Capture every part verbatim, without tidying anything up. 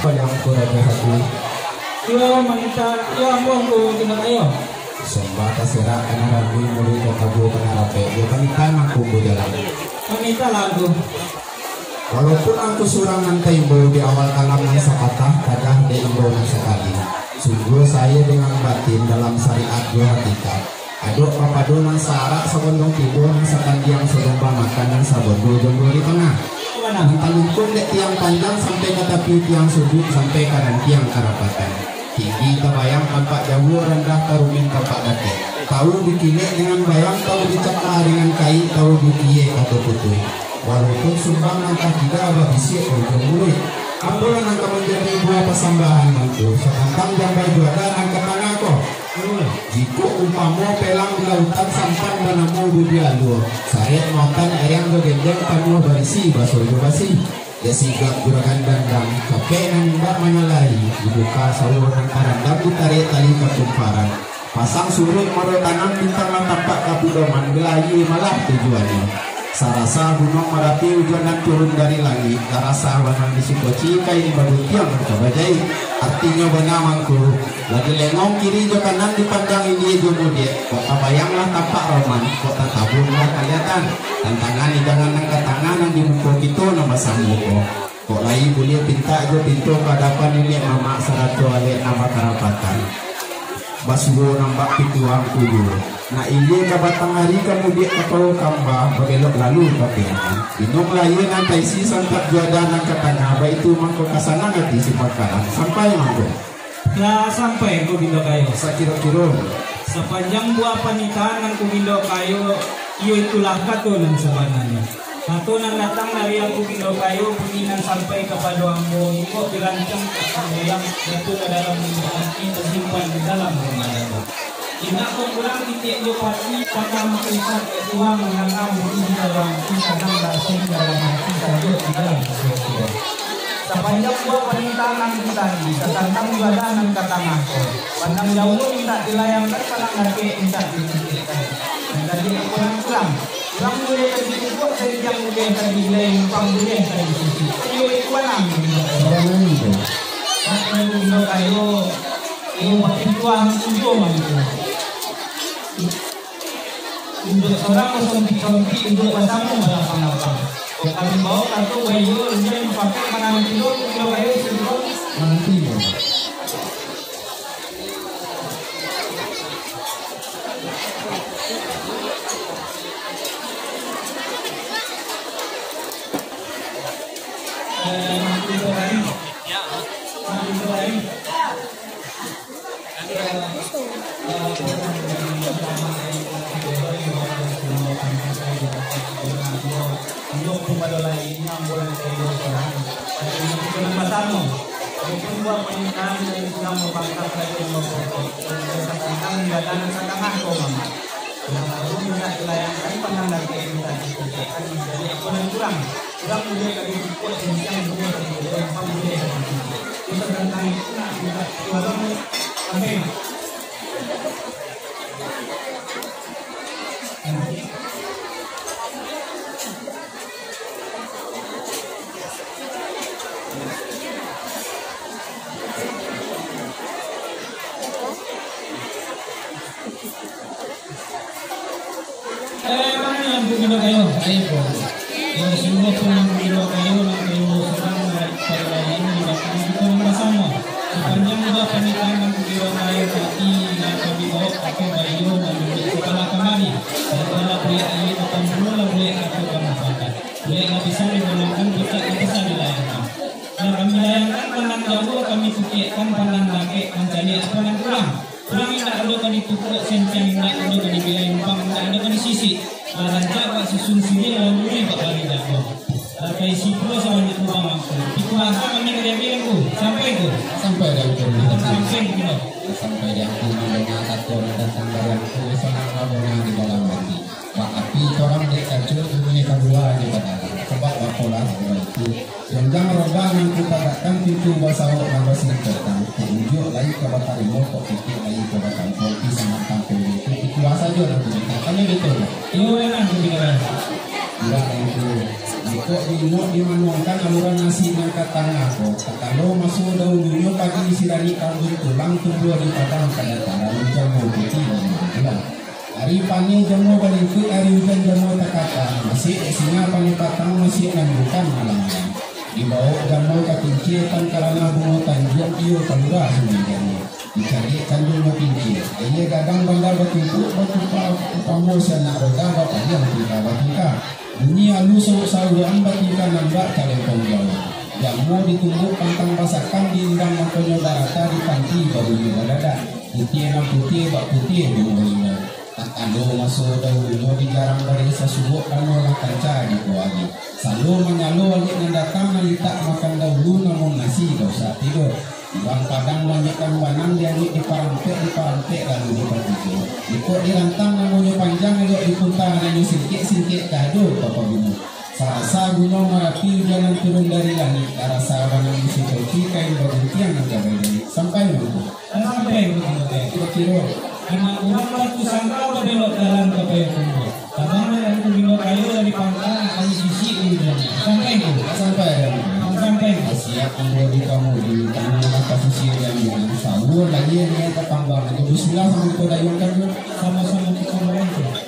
Paliang Kurajo Haji. Iyo, manita, iyo, ambo Angku Gino Kayo. Sombah taserak kana rami, muluik ka kabu kana rapek, jo panitahan Angku Ambo Jalang. Manitalah, Angku. Walaupun Angku surang nan taimbau di awal kalam nan sapatah, padah dek imbau nan sakali. Sungguah sayo dengan batin dalam syariat jo hakikat. Adok papado nan saarak sabondong tibo, nan sakandiang sabondong makan, nan sabondong jomblo di tangah. Nan talingkuang dek tiang panjang sampai ka tapi tiang suduik, sampai ka rantiang karapatan. Tinggi tabayang tampak jauah, randah tarumin tampak dakek. Tahu dikilek dengan bayang, tahu dicakar dengan kaik, tahu dikiyek atau putuih. Walaupun sumbang nan ka tiga babisiak ka ujuang muluik. Apolah nan ka manjadi buah pasambahan Angku, satantang jambai juadah nan ka tangah ko? Jikok umpamo pelang di lautan, sampan banamo duduak alua, sarek muatan ariang jo gendeng, panuah barisi, baso jo basi. Dek sigap juragan dandang, capek nan indak manyalahi, dibuka sauah nan tarandam, ditarik tali ka kumparan. Pasang suruik maro tanam, bintang nan tampak ka pidoman, gelah aia malah tujuannyo. Sarasa Gunuang Marapi ujuang nan turun dari langik, tarasa bana di siko cikai, babuntiang nan ka bajaik. Artinyo bana mangko, lagi lengong kiri jo kanan, dipandang ilia jo mudiak, kok tabayang lah tampak roman, kok tatabun lah kaliyatan. Tantangan idangan nan ka tangah, nan di muko kito nan basamo ko. Kok lai buliah pintak jo pinto ka adapan niniak mamak sarato alek nan bakarapatan. Basuo nan bak pituah Angku juo. Nak ilia ka batang ari, ka mudiak ka Palo Kamba, babelok lalu ka Piaman. Minumlah aia nan taisi santap juadah nan ka tangah, baitu mangko ka sanang ati si pakaran. Sampai mangko. Lah sampai Angku Gino Kayo. Sakiro-kiro. Sapanjang buah panitahan Angku Gino Kayo, iyo itulah kato nan sabananyo. Kato nan datang dari Angku Gino Kayo, bunyi nan sampai kapado ambo, iko dirancang ka dalam, batua ka dalam ati, tasimpan di dalam rumah dato. Indak ko kurang titiak jo pati, patah mangko isak dek tuang, nan ambo isi dalam ati, sanang rasonyo dalam ati, sajuak di dalam ati. Sapanjang buah panitahan Angku tadi, satantang juadah nan ka tangah ko, pandang jauah mintak dilayangkan, pandang dakek mintak dititiakkan. Nan tadi apo nan kurang? Urang buliah ka ditukuak, santiang buliah ka diilai, umpang buliah ka disisik. Iyo, itu anam. Sabananyo tu. Nak nunggu Gino Kayo, iyo, bapituah tujuah mangko. Duduak sorang basontik-sontik, duduak basamo balapang-lapang. Kok kami bawa kato baiyo, inyo mupakaik mananti lo, Gino Kayo, siko. Mananti lo. Untuak tu pado lai, inyo ambo nan ka ibo sorang. Pado inyo kito nan basamo. Adopun buah panitahan dari silang babangkak sajo nan bapokok, dan dari satangkang ibadah nan satangah ko mah. Nan aruah mintak dilayangkan, pandang dakek mintak dititiakkan, manjadi apo nan kurang. Urang buliah ka ditukuak, santiang buliah ka diilai, umpang buliah ka disisik. Itu tantang itu nak mintak suaro sampai mah. Eh, mano Angku Gino Kayo? Ayo, ko. Yo, sungguah pun Angku Gino Kayo, nan kayo surang, nan pado lai, nan datang kito nan basamo. Sapanjang buah panitahan Angku Gino Kayo tadi, nan kami baok atau baiyo, nan duduak sabalah kamari. Daripada buliah aia ka tampulo, lah buliah aia ka mampangka. Buliah lah bisa dibolongkan, pucak lah bisa dilayangkan. Lah kami layangkan pandang jauah, kami titiakkan pandang dakek, mancaliak apo nan kurang. Urang indak ado ka ditukuak, santiang indak ado ka diilai, umpang indak ado ka disisik. Lah rancak bak susun siriah, lah luruih bak bari jago. Lah taisi pulo sabanyak lubang mangko. Pikuah asa kami ka diambiak Angku. Sampai Angku. Sampai di angku mandanga kato nan datang dari angku, sanang babunga di dalam ati. Bak api torang dek kaco, bunyi kalua jo badalam. Sabab bapolah baitu, janjang roda nan kupagatkan, pintu basawok nan basilikotan. Kok unjuak lai ka batarimo, kok kikik lai ka batampuang, pi sangat tampil itu, itulah sajo nan kuminta. Kan batua, Bang? Iyo, enak tu pikiran. Indak, Angku. Jikok diinok dimanuangkan aluran nasi nan ka tangah ko, takalo maso dahulunyo padi siranik kambun tulang tumbuah di padang kadataran, jamo putiah di malam bulan. Ari paneh jamo balingkuik, ari ujan jamo takata, masiak dek singa paneh patang, masiak nan bukan malam malam. Dibawok jamo ka Pincie, tan ka ranah bungo tanjuang, iyo ka lurah Sungai Jamo. Dicaliak kanduang bapincie, aia gadang banda batumpuak, batupa upamo si anak roda, bapaliang tingkah batingkah. Bunyi alu sauak-sauakan, batingkah nan bak talempong jauah. Jamo ditumbuak pantang basakam, diindang mangkonyo barata, di panti babunyi badadak. Putiah nan putiah bak putiah bungo limau. Takalo maso dahulunyo, di jarang bareh sasuok, dano lah kanca di kuari. Salo manyalo aliak nan datang, nan litak makan dahulu, namun nasi ka usak tigo. Urang Padang manyiapkan banang, dialuik diparampek, diparampek lalu dipatigo. Jikok dirantang namonyo panjang, jikok dipunta namonyo singkek, singkek ka ado papaguno. Sarasa Gunuang Marapi, ujan nan turun dari langik, tarasa banang isi topi, kain baguntiang nan ka baiduik. Sampai, Angku? Sampai, Angku. Kiro-kiro. Anak urang Batu Sangkau babelok jalan ka Payokumbuah. Tabang dari Kubilo Kayo dari pangka, kami sisik di ujan. Sampai, Angku? Sampai, Angku. Sampai. Siap, Angku, di kamu, di tanah atas sisi ujan. Sahur lagi yang dia tertambah. Angku, bismillah, sama kita dayungkan dulu. Sama-sama kita dayungkan.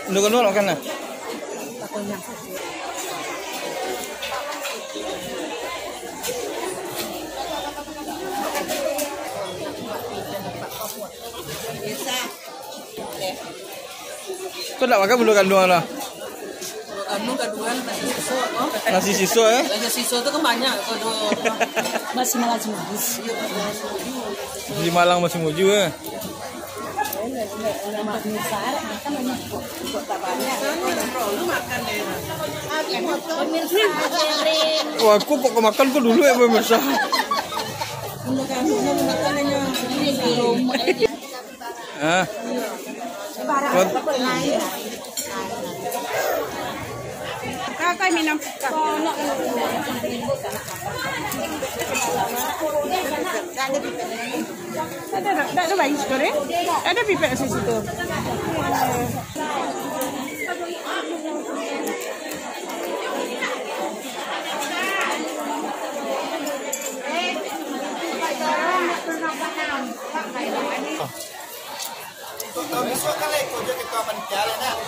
Anu, anu, makan lah. Kau nak makan bulu kanduang lah. Bulu kanduang, kanduang nasi siso, apa? Nasi siso, eh? Nasi siso tu kan banyak, kalau dua orang. Masih malas mabus. Iya, masih malas mabus. Di Malang masih muju, eh? Wah, aku kok kemakan kok dulu ya, pemirsa. Ah. Kakak minum. Ada, ada, ada bayi situ, eh? Ada pipet di situ. Untuak taun bisuak kan lah iko jo ketua panitia lah, nak.